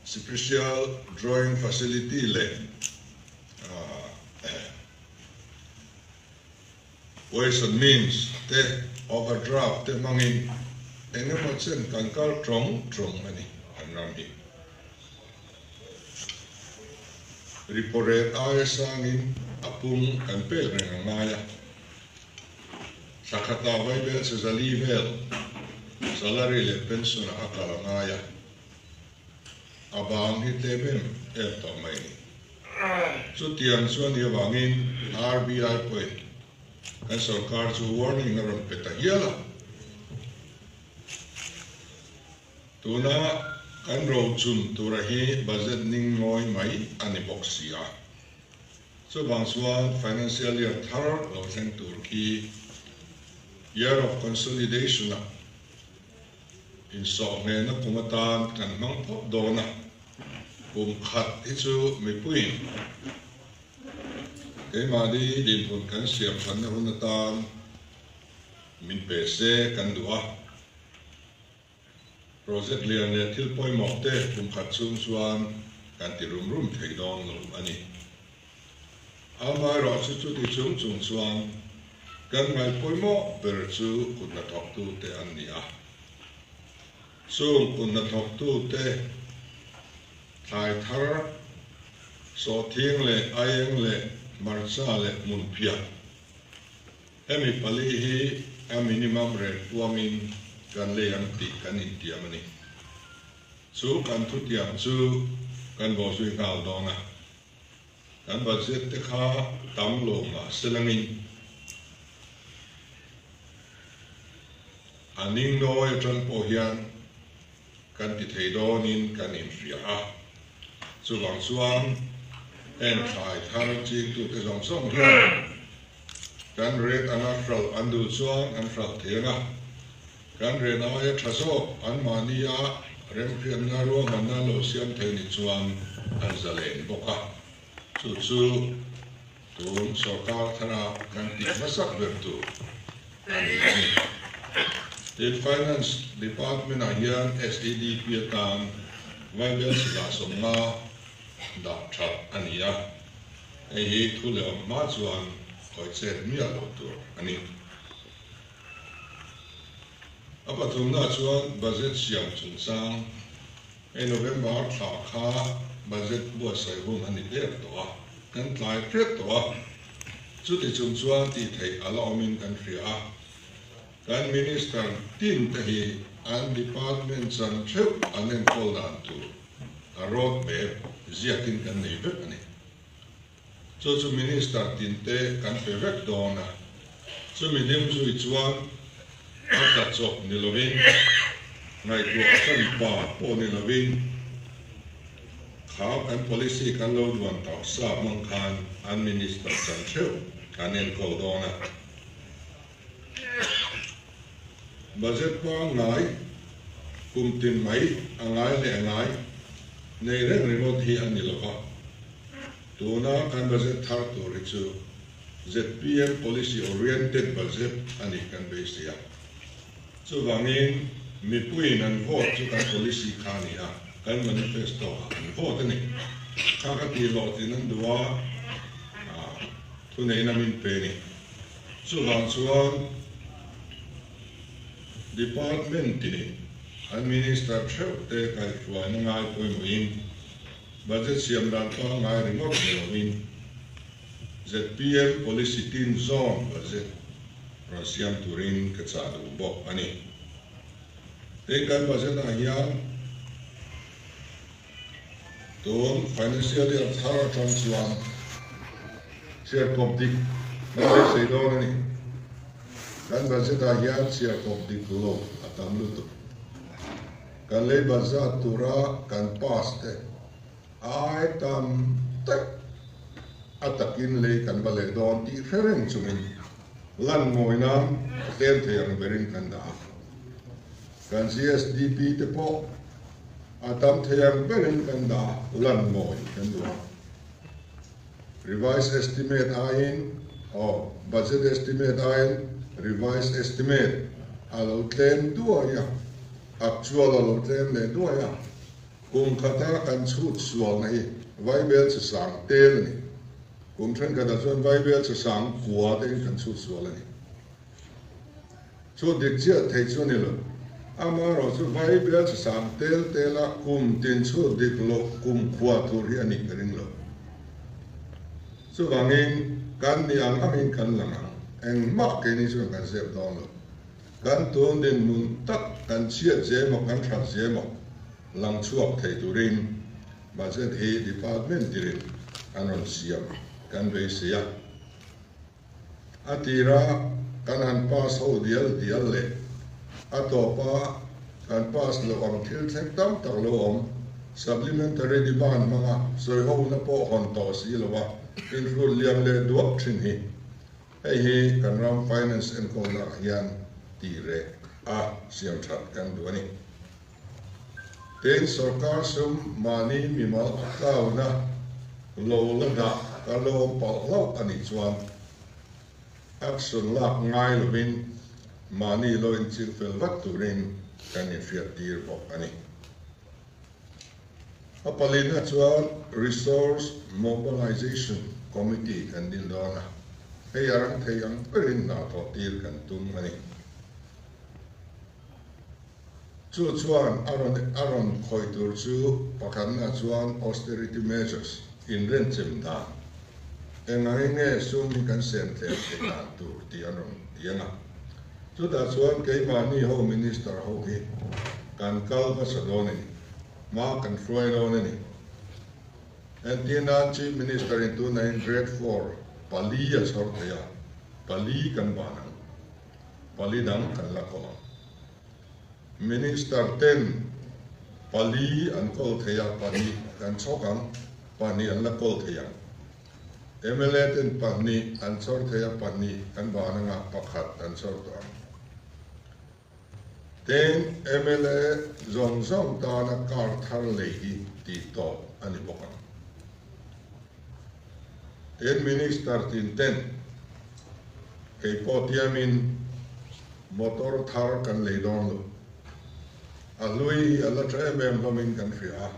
Special Drawing Facility leh Ways and Means te, Overdraft te hmangin eng emaw chen kan kal tawng tawng a ni kan ram hi. Repo rate aia sangin a pung kan pek reng a ngai a. Thla khatah vaibel che zali vel salary leh pension ah a kal a ngai a. A bang hi tlem em em tawh mai ni. Chutiang chu a nih avangin RBI pawhin kan sorkar chu warning a rawn pe ta hial a. Tuna kan rochun tura hi budget ning ngawi mai a ni bawk si a. Chuvang chuan financial year thar lo thleng tur khi year of consolidation ah Insawhhnehna kum atan kan hmang phawt dawn a, kum khat hi chu mipuiin keimahni dinhmun kan siam thatna hun atan min pe se kan duh a. Project lian leh thil pawimawh te kum khat chhung chuan kan ti rum rum thei dawn lo a ni. Amaherawhchu chuti chung chung chuan kan ngaihpawimawh ber chu kut hnathawktute an ni a. Chung kut hnathawktute thlai thar, sawhthing leh aieng leh hmarcha leh hmunphiah hemi pali hi a minimum rate puangin kan lei ang tih kan intiam a ni. Chu kan thutiam chu kan bawhzui nghal dawn a. Kan budget te kha tam lo mah se langin a ning nawi atang pawh hian kan ti thei dawnin kan inhria a. Chuvang chuan heng thlai thar chingtute zawng zawng hian kan rate anga hralh an duh chuan an hralh thei ang a. Kan ren aia tha zawk anmahnia remhriatna ruahmanna lo siam thei ni chuan an zalen bawk a, chu chu tun sorkar thara kan tih hmasak ber tur a ni a ni. Tin, Finance Department-ah hian SEDP atan vaibel sila 50 dah that a ni a, hei hi thu leh awm hma chuan khawih chet miah loh tur a ni. A pathumna chuan budget siam chungchang, hei November thla kha budget buatsaih hun a ni der tawh a, kan tlai hret tawh a, chuti chung chuan tih theih a la awmin kan hria a, kan Minister tin te hi an department chan theuh an enkawl dan tur a road map ziakin kan nei vek a ni. Chu chu Minister tinte kan pe vek dawn a, chumi dim zui chuan a tla chawp ni lovin, ngaihtuah hran pa pawh ni lovin, kha kan policy kan lo duan tauh sa hmang khan an Minister chan theuh an enkawl dawn a. Budget pangngai kum tin mai a ngai leh a ngai nei reng ringawt hi a ni lova, tuna kan budget thar tur hi chu zpm policy oriented budget a nih kan beisei a. Chuvangin mipuiin an vote chu kan policy kha a ni a, kan manifesto ah an vote a ni. Kha ka tih hlawhtlin an duh a, thuneihna min pe a ni. Chuvang chuan Department tinin an Minister theuh te kaihhruaina ngai pawimawhin Budget siam dan pangngai ringawt ni lovin zpm Policy tin zawn Budget rawn siam turin ka chah duh bawk a ni. Tin kan Budget ah hian Tun financial year thar atang chuan chhiar kawp dik kan beisei dawn a ni. Kan budget ah hian chhiar kawp dik lo a tam lutuk. Kan lei bazar tura kan pass te ai tam tak a takin lei kan va leh dawn tih hre reng chungin lan ngawi nan a tlem thei ang berin kan dah a. Kan GSDP te pawh a tam thei ang berin kan dah lan mawi kan duh a. Revised estimate aiin aw budget estimate aiin revised estimate a lo tlem duai a, actual a lo tlem leh duai a. Kum khata kan chhut sualna hi vaibel chhe sang tel a ni. Kum thenkhatah chuan vaibel chhe sang kua tein kan chhut sual a ni. Chu dik chiah thei chu a ni lo. Amaherawhchu vaibel chhe sang tel tela kum tin chhut dik loh kum khua tur hi a nih ka ring lo. Chuvangin kan nih ang angin kan lang ang. Engmah keini chuan kan zep dawn lo. Kan tun dinhmun tak kan chhiat ze emaw kan that ze emaw lang chhuak thei turin budget hi department tirin an rawn siam kan beisei a. A tira kan han pass ho dial dial leh a tawpa kan pass loh ang thil thleng tam tak lo awm supplementary demand hmanga sawihona pawh hawn tawh si lova inhrut liam leh duak thin hi Hei hi kan ram finance enkawlna ah hian tih reh a siam that kan duh a ni. Tin, sorkar sum mahni mimal a kauna lo la dah ka lawm palh hlauh a nih chuan action lak ngai lovin mahni lo inchilh fel vat turin kan inhriat tir bawk a ni. A palina chuan Resource Mobilization Committee kan din dawn a, hei a rang thei ang berin hna thawh tir kan tum a ni. Chu chuan a rawn a rawn khawih tur chu pakhatna chuan austerity measures, inrenchem dan, engangin nge sum hi kan sem tlem theih dan tur tih an rawn ti ang a. Chutah chuan keimahni ho Minister ho hi kan kal hmasa dawn a ni, hma kan hruai dawn a ni. Entirnan Chief Minister in tunahin Grade 4 pali a chhawr thei a, pali kan ban ang, pali dang kan la kawl ang. Minister ten pali an kawl thei a, pahnih kan chhawk ang, pahnih an la kawl thei ang. Mla ten pahnih an chhawr thei a, pahnih an van anga pakhat an chhawr tawh ang. Tin, mla zawng zawng tana car thar lei hi tih tawp a ni bawk ang. Tin, Minister tin ten kei pawh tiamin motor thar kan lei dawn lo. A hlui hi a la tha em em hlawmin kan hria a.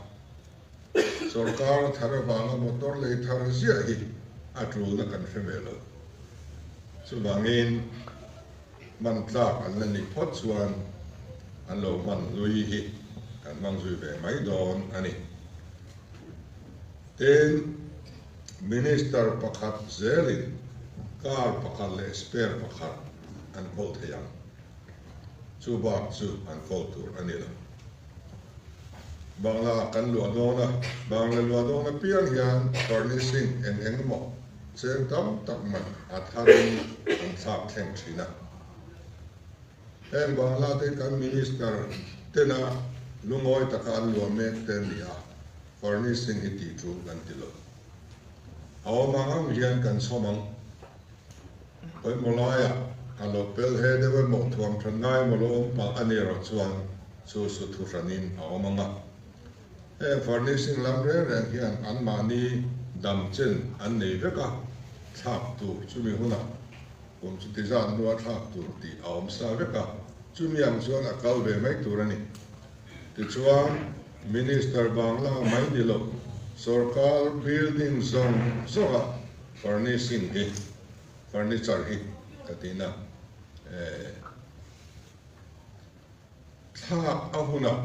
Sorkar thar avanga motor lei thar ziah hi a tulna kan hre ve lo. Chuvangin hman tlak an la nih phawt chuan an lo hman hlui hi kan hmang zui ve mai dawn a ni. Tin, Minister pakhat zelin car pakhat leh spare pakhat an kawl thei ang. Chu bak chu an kawl tur a ni lo. Bangla kan luah dawn a, Bangla luah dawn apiang hian furnishing eng eng emaw cheng tam tak man a tharin an thlak thleng thin a. Heng Bangla te kan Minister tena lungawi taka an luah mek te an ni a, furnishing hi tih tul kan ti lo. A awm ang ang hian kan chhawm ang. Pawimawh laiah a lo pel he deuh emaw thuam than ngai emaw lo awm pah a ni erawh chuan chu su thu hranin a awm ang a. Heng furnishing lam reng reng hian anmahni dam chen an nei vek a, thlak tur chumi hunah kum chuti zat hnua thlak tur tih a awm sa vek a, chumi ang chuan a kal ve mai tur a ni. Tichuan, Minister Bangla mai ni lo, sorkar building zawng zawnga furnishing hi, furniture hi ka tihna eh, thlak a hunah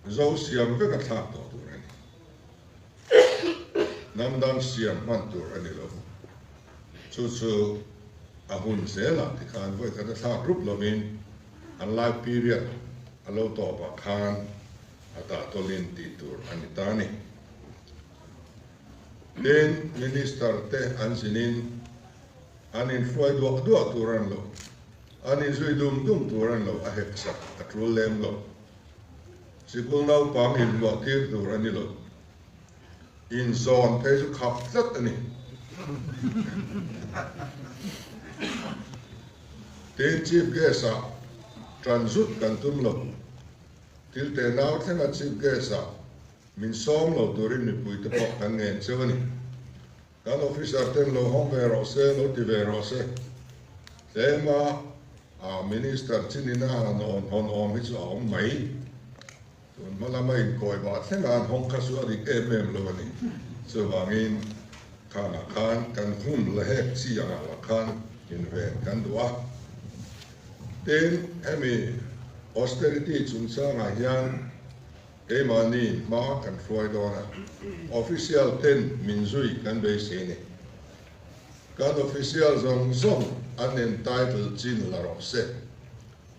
zo siam vek a thlak tawh tur a ni. Hnam dang siam hman tur a ni lo. Chu chu a hun zelah tikhan vawikhat a thlak rup lovin an life period a lo tawpah khan a tahtawlin tih tur a ni ta a ni. Tin, Minister te an zinin an inhruai duah duah tur an lo, an inzui dum dum tur an lo, a hek sak a tul lem lo. Sikul naupang inluah tir tur a ni lo. Inzawn phei chu khap tlat a ni. Tin, Chief Guest-ah tan zut kan tum lo. Thil tenau thlenga Chief Guest-ah Min sawm lo turin mipuite pawh kan ngen cheu a ni. Kan officer ten lo hawng ve rawh se, lo ti ve rawh se. Tlema a minister chinina han hawn awm hi chu a awm mai. Tun hma lama inkawi bah thleng a an hawng kha chu a dik em em lo a ni. Chuvangin khanah khan kan hun la hek chi angah lah khan inven kan duh a. Tin, hemi austerity chungchangah hian keimahni hma kan hruai dawn a, official ten min zui kan beisei a ni. Kan official zawng zawng an entitle chin la rawh se.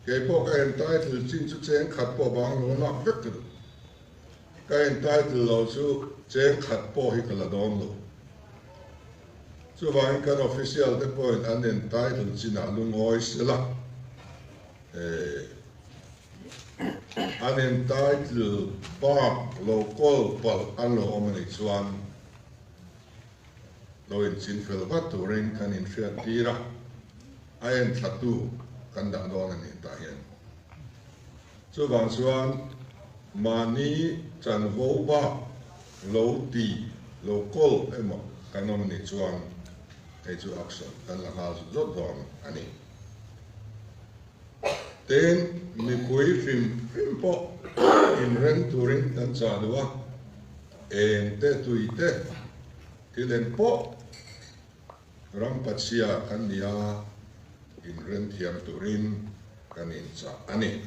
Kei pawh ka entitle chin chu cheng khat pawh bang lo lak vek ka duh. Ka entitle lo chu cheng khat pawh hi ka la dawn lo. Chuvangin kan official te pawhin an entitle chinah lungawi sela, an entitle bak lo kawl palh an lo awm a nih chuan lo inchin fel vat turin kan inhriat tir a, a enthlatu kan dah dawn a ni tah hian. Chuvang chuan mahni chanvo bak lo ti lo kawl emaw kan awm nih chuan hei chu action kan la nghal zut zawt dawn a ni. Tin, mipui hrim hrim pawh inreng turin kan chah duh a, eng te tui te thil eng pawh ram pachhia kan ni a, inreng thiam turin kan inchah a ni.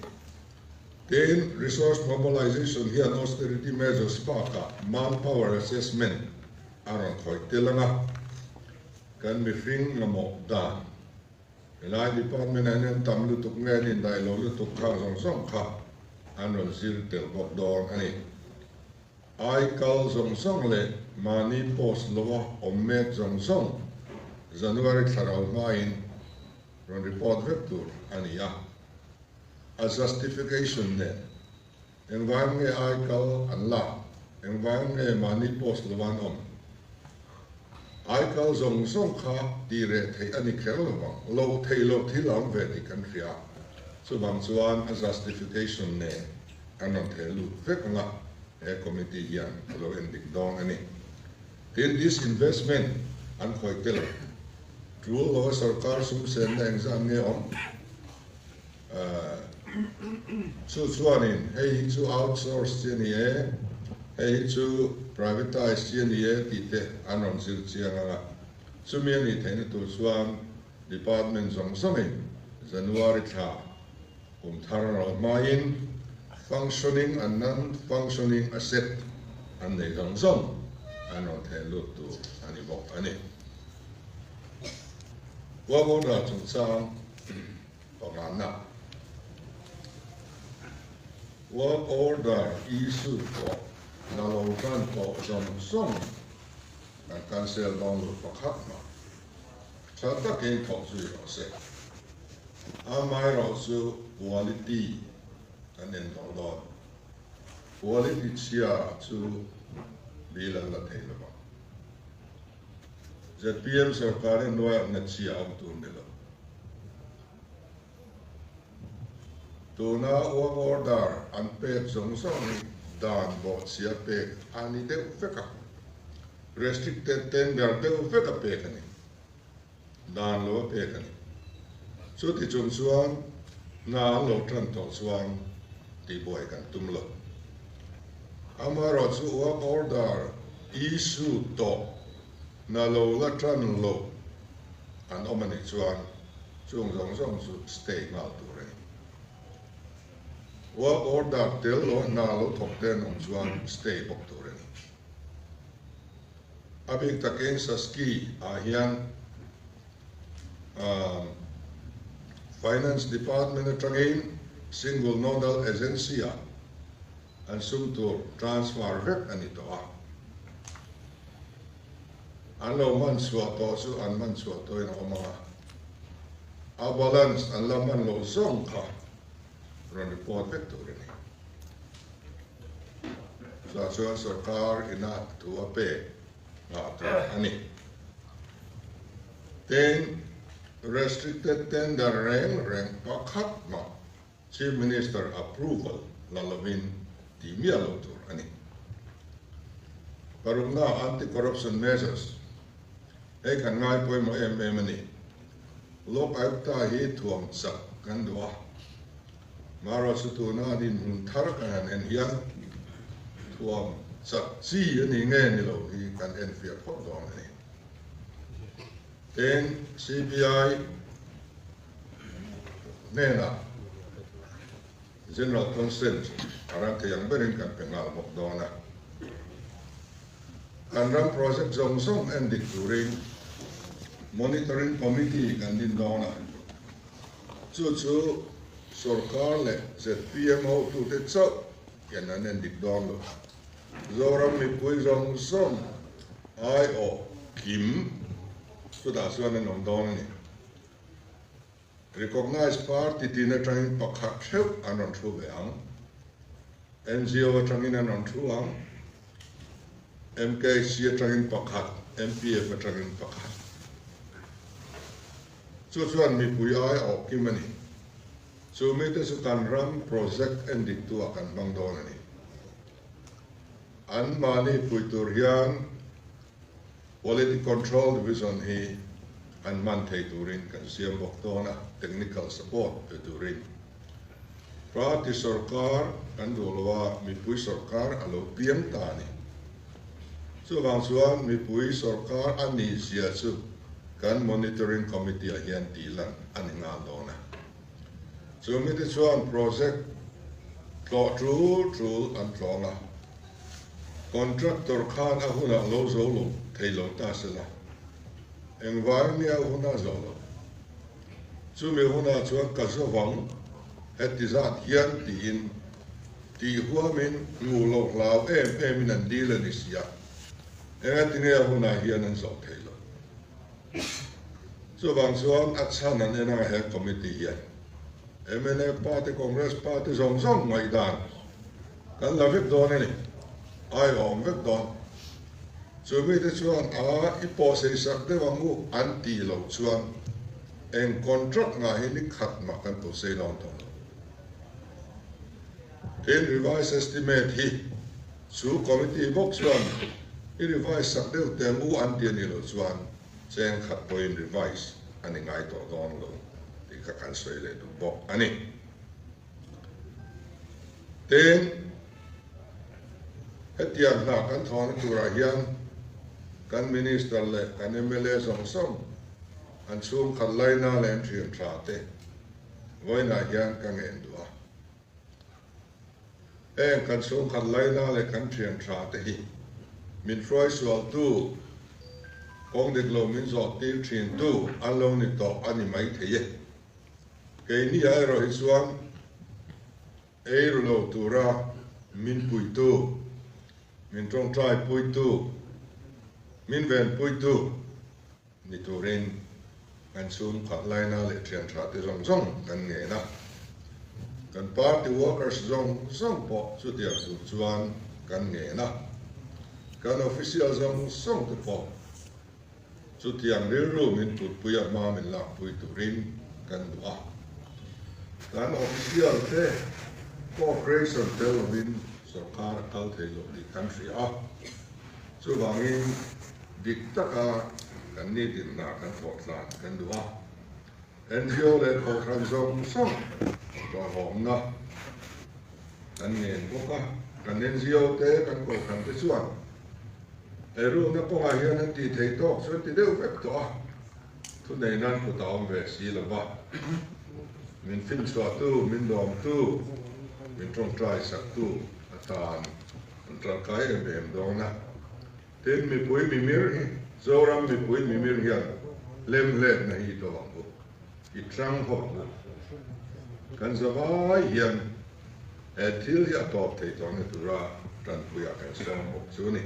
Tin, resource mobilization hian austerity measures bakah manpower assessment a rawn khawih tel ang a, kan mihring mamawh dan Helai department ah hian tam lutuk nge an indaih lo lutuk kha zawng zawng kha an rawn zir tel bawk dawn a ni. Ai kal zawng zawng leh mahni post loa awm mek zawng zawng January thlarau hmain rawn report vek tur a ni a. A justification nen engvang nge ai kal an lak, engvang nge mahni post loa an awm. Ai kal zawng zawng kha tih reh theih a ni kher lo vang, lo theih loh thil a awm ve tih kan hria. Chuvang chuan a justification nen kan rawn theh lut vek ang a, he committee hian a lo en dik dawn a ni. Tin, disinvestment an khawih tel tul lo a sorkar sum senna engzat nge awm? Chu chuanin hei hi chu outsource chi a ni e, hei hi chu privatise chi a ni e tih te an rawn zir chiang ang a. Chumi a nih theihna tur chuan department zawng zawngin January thla kum thar a rawh hmain functioning and non-functioning asset an nei zawng zawng an rawn theh lut tur a ni bawk a ni. Work order chungchang Pangana Work order issue tawh na lo tan tawh zawng zawng kan cancel dawn lo pakhat mah tha takin thawk zui rawh se. Amaherawhchu quality kan en tawh dawn. Quality chhia chu bill an la thei lo vang. Zpm sorkar hi hnuaiah hnathchhia a awm tur ni lo. Tuna work order an pek zawng zawng hi dan bawhchhia pek a ni deuh vek a, restricted tender deuh vek a pek a ni, dan lo a pek a ni. Chuti chung chuan hna an lo tan tawh chuan tihbuai kan tum lo. Amaherawhchu work order issue tawh hna lo la tan lo an awm a nih chuan chung zawng zawng chu stay nghal tur a ni. Work order tel lo hna lo thawk te an awm chuan stay bawk tur a ni. A bik takin Saski ah hian Finance Department atangin Single Nodal Agency ah an sum tur transfer vek a ni tawh a. An lo man chhuah tawh chu an man chhuah tawhin a awm ang a, a balance an la man loh zawng kha rawn report vek tur a ni. Chutah chuan sorkar ina thu a pek nghah tur a ni. Tin, restricted tender reng reng pakhat mah Chief Minister approval la lovin tih miah lo tur a ni. Parukna anti-corruption measures hei kan ngai pawimawh em em a ni. Lok Ayukta hi thuam chak kan duh a. Marawhchu tuna dinhmun thar kan han en hian thuam chak chi a ni nge ni lo hi kan enfiah phawt dawn a ni. Tin, CBI hnenah General Consent a ran thei ang berin kan pe nghal bawk dawn a. Kan ram project zawng zawng en dik turin Monitoring Committee kan din dawn a. Chu chu sorkar leh zpm hotute chauh hian an en dik dawn lo. Zoram mipui zawng zawng aiawh kim chutah chuan an awm dawn a ni. Recognized party tin atangin pakhat theuh an rawn thu ve ang. NGO atangin an rawn thu ang. MKC atangin pakhat, MPF atangin pakhat. Chu chuan mipui ai awh kim a ni. Chu mite chu kan ram project en diktu ah kan hmang dawn a ni. An mahni pui tur hian Quality Control Division hi an hman thei turin kan siam bawk dawn a, technical support pe turin. Party sorkar kan duh lo a, mipui sorkar a lo piang ta a ni. Chuvang chuan mipui sorkar a nih zia chu kan Monitoring Committee ah hian tih lan a ni nghal dawn a. Chu mite chuan project tlawh tul tul an tlawng a, Contractor khan a hunah lo zo lo thei lo ta se la, engvangin nge a hunah zo lo? Chumi hunah chuan ka zo vang heti zat hian tiin tih huamin hmuh loh hlau em emin an dil a ni si a, engati nge a hunah hian an zo thei lo? Chuvang chuan a chhan an en anga he committee hian mnf party, Congress party zawng zawng ngaihdan Kan la vek dawn a ni. Ai a awm vek dawn. Chu mite chuan a i pawh sei sak deuh ang u an tih loh chuan eng contract ngah hi ni khat mah kan pawh sei dawn tawh lo. Tin, revise estimate hi chu committee bawk chuan i revise sak deuh teh ang u an ti a nih loh chuan cheng khat pawhin revise a ni ngai tawh dawn lo tih kha kan sawi leh duh bawk a ni. Tin, hetiang hna kan thawhna turah hian kan Minister leh kan mla zawng zawng an chhungkhat laina leh an thian tha te vawiinah hian ka ngen duh a. Heng kan chhungkhat laina leh kan thian tha te hi min hruaisualtu, kawng dik lo min zawh tir thintu an lo ni tawh a ni maithei e. Keini ah erawh hi chuan ei ru lo tura min puitu, min tawngtai puitu, min ven puitu ni turin kan chhungkhat laina leh thian tha te zawng zawng kan ngen a. Kan party workers zawng zawng pawh chutiang tur chuan kan ngen a. Kan official zawng zawng te pawh. Chutiang rilru min putpui a hma min lakpui turin kan duh a. Kan official te cooperation tel lovin sorkar a kal thei lo tih kan hria a. Chuvangin dik taka kan nitin hna kan thawh tlan kan duh a. NGO leh kohhran zawng zawng hlauhawmna kan ngen bawk a. Kan NGO te kan kohhran te chuan Eirukna kawngah hian an tih theih tawk chu an ti deuh vek tawh a, thunei nan kut a awm ve si lo va. Min finchhuahtu, min dawmtu, min tawngtai saktu atan an tangkai em em dawn a. Tin, mipui mimir hi, Zoram mipui mimir hian hlemhletna hi i tawh ang u, i tang ho ang u. Kan zavai hian He thil hi a tawp thei tawhna tura tanpuiah kan sawm bawk chu a ni.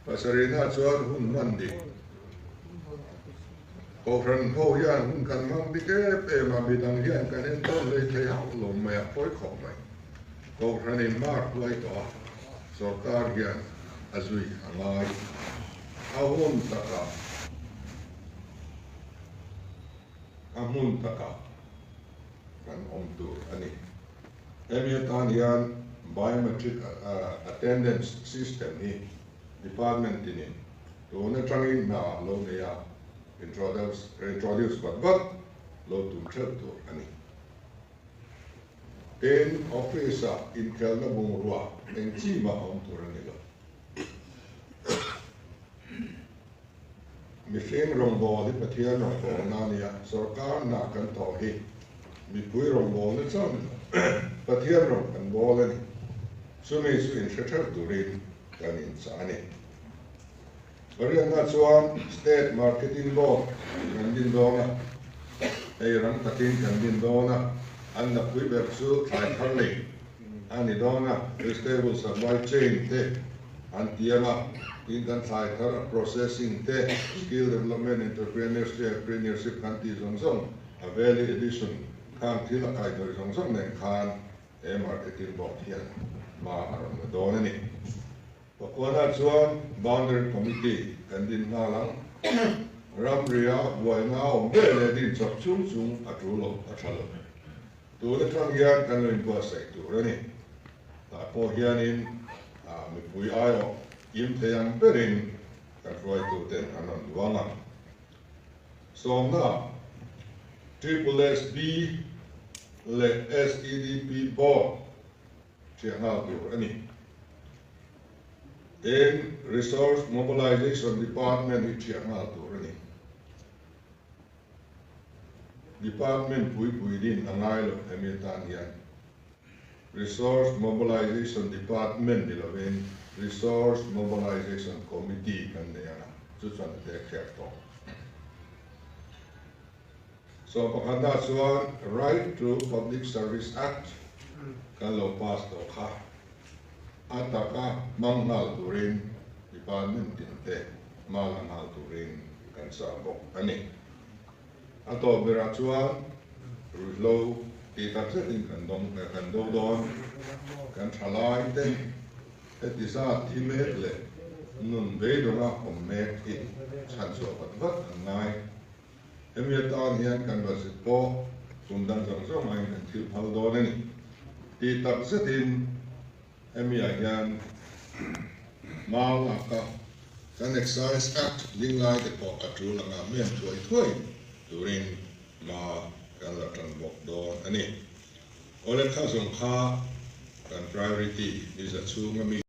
Pasarihna chuan hun hman dik. Kohhran ho hian hun kan hmang dik em em a, midang hian kan entawn hlei thei hauh lo mai a, pawi khawp mai. Kohhranin hma a hruai tawh a, sorkar hian a zui a ngai. A hun takah, a hmun takah. Kan awm tur a ni. Hemi atan hian Biometric Attendance System hi Department tinin tun atangin hna lo nei a, introduce vat vat lo tum theuh tur a ni. Tin, office-ah inkhelhna bungrua eng chi mah a awm tur a ni lo. Mihring rawngbâwl hi Pathian rawngbâwlna a ni a, sawrkar hna kan thawh hi mipui rawngbâwlna chauh ni lo, Pathian rawng kan bâwl a ni. Chumi chu inhre theuh turin kan inchah a ni. Pariatna chuan State Marketing Board kan din dawn a, hei rang takin kan din dawn a, an napui ber chu thlai thar lei a ni dawn a, vegetable supply chain te an ti ang a, tin kan thlai thar a processing te, skill development, entrepreneurship kan tih zawng zawng, a value addition khang thil a kaihhnawih zawng zawng nen khan he marketing board hian hma a rawn la dawn a ni. Pakuana chuan Boundary Committee kan din nghal ang. Ramria buaina a awm ve leh din chawp chung chung a tul lo, a tha lo. Tun atang hian kan lo inbuatsaih tur a ni. Tah pawh hianin mipui aiawh kim thei ang berin kan hruaituten an rawn duang ang. Sawmna, Triple SB leh SEDP Board Hriah nghal tur a ni. Tin, Resource Mobilization Department hi hriah nghal tur a ni. Department puipui din a ngai lo hemi atan hian Resource Mobilization Department ni lovin Resource Mobilization Committee kan nei ang a, chu chuan a tek hriat tawh. Sawm pakhatna chuan Right to Public Service Act kan lo pass tawh kha a taka hmang nghal turin department tin te hma la nghal turin kan chah bawk a ni. A tawp berah chuan ruihhlo tih tak zetin kan dawng kan do dawn, kan thalai te heti zat thi mek leh nun beidawnga awm mek hi chhanchhuah vat vat an ngai. Hemi atan hian kan budget pawh kum dang zawng zawng aiin kan thil phal dawn a ni. Tih tak zetin hemiah hian mau laka kan Excise Act ding lai te pawh a tul anga men thuai thuai turin hma kan la tan bawk dawn a ni. Awle kha zawng kha kan priority ni za chhunga mi.